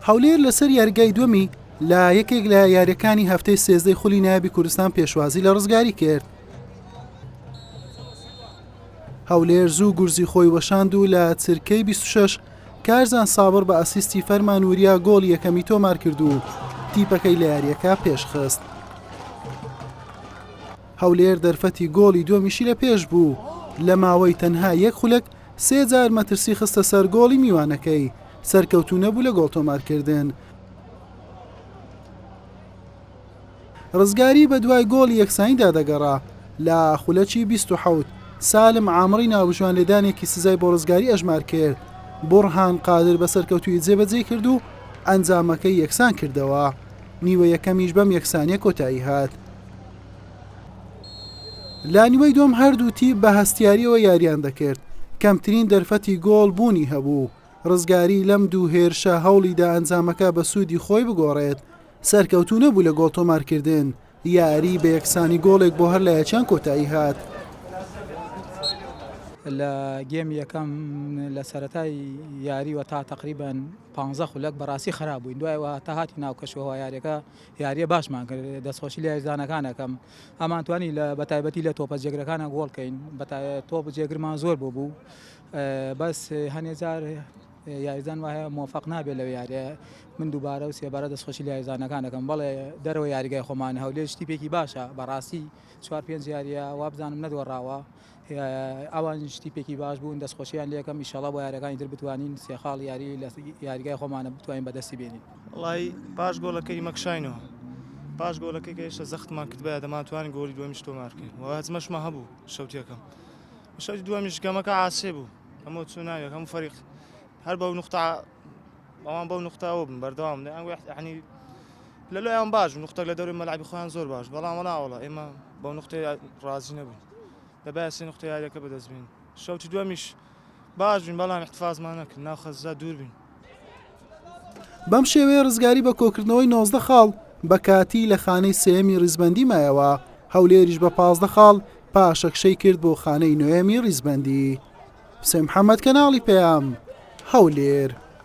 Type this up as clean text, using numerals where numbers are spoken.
هەولێر لەسەر یاریگای دووەمی لە یەکێک لە یاریەکانی هەفتەی سێزدەی خولی نایابی کوردستان پێشوازی لە ڕزگاری کرد. هەولێر زوو گورزی خۆی وەشاند و لە چرکەی 26 کارزان سابڕ بە ئەسیستی فەرمان وریا گۆڵی یەکەمی تۆمار کرد و تیپەکەی لە یاریەکە پێشخست. هەولێر دەرفەتی گۆڵی دووەمیشی لە پێش بوو، لە ماوەی تەنها یەک خولەک سێ جار مەترسی خستە سەر گۆڵی میوانەکەی، سەرکەوتوو نەبوو لە گۆڵ تۆمارکردن. ڕزگاری بەدوای گۆڵی یەکسانیدا دەگەڕا، لە خولەکی 27 سالم عامڕی ناوبژیوان لێدانێکی سزای بۆ ڕزگاری ئەژمار کرد، بوڕهان قادر بە سەرکەوتوویی جێبەجێی کرد و ئەنجامەکەی یەکسان کردەوە، نیوە یەکەمیش بەم یەکسانیە کۆتایی هات. لە نیوەی دووەم هەردوو تیپ بە هەستیارییەوە یارییان دەکرد، کەمترین دەرفەتی گۆڵ بوونی هەبوو، ڕزگاری لەم دوو هێرشە هەوڵیدا ئەنجامەکە بە سوودی خۆی بگۆڕێت، سەرکەوتوو نەبوو لە گۆڵ تۆمارکردن، یاری بە یەکسانی گۆڵێک بۆ هەر لایەکیان کۆتایی هات. لە گێمی یەکەم لە سەرەتای یاریوە تا تەقریبەن پانزە خولەک بەڕاستی خراپ بووین دوای وە تا هاتی ناو کەشوهەوا یاریەکە یاریە باشمان کرد دەستخۆشی لە یاریزانەکان ئەکەم ئەمان توانی لە بەتایبەتی لە تۆپە جێگرەکانە گۆڵ کەین تۆپ جێگرمان زۆر بۆ بوو بەس هەنێ جار یاریزان وایە مۆفق نابێت لەو یاریە من دووبارە و سێبارە دەستخۆشی لە یاریزانەکان دەکەم بەڵێ دەرەوە یاریگای خۆمان هەولێر تیپێکی باشە بەڕاستی چوار پێنج یاریە وابزانم نەدۆڕاوە ئەوانیش تیپێکی باش بوون دەستخۆشیان لێکەم ئیشەڵا بۆ یاریەکانی تر بتوانین سێ خاڵ یاری لە یاریگای خۆمانە بتوانین بەدەستی بێنین. وەڵایی پاش گۆڵەکەی ئیمە کشاینەوە پاش گۆڵەکەی کە هێشتا زەختمان کردبایە دەمانتوانی گۆڵی دووەمیش تۆمار بکەین و هەزمەشمان هەبوو شەوتی یەکەم شەوتی دووەمیش گەمەکە عاسێ بوو هەموو چوو ناوێک هەموو فەریق هەر بەو نوقتە ئەوان بەو نوقتەوە بن بەردەوام یعنی لە لایان باش نوقتە لە دەوری مەلعبی خۆیان زۆر باش بەڵام وەڵا ئێمە بەو نوقتەی ڕازی نەبووین دەبایە سێ نوقتە یاریەکە بەدەست بین شەوتی دووەمیش باش بین بەڵام احتفازمان نەکرد ناو خەززا دوور بین. بەم شێوەیە رزگاری بە کۆکردنەوەی 19 خاڵ بە کاتی لە خانەی سێیەمی ریزبەندی مایەوە، هەولێریش بە 15 خاڵ پاشەکشەی کرد بۆ خانەی نۆیەمی ریزبەندی. حوسێن محەمەد، کەناڵی پەیام، هەولێر.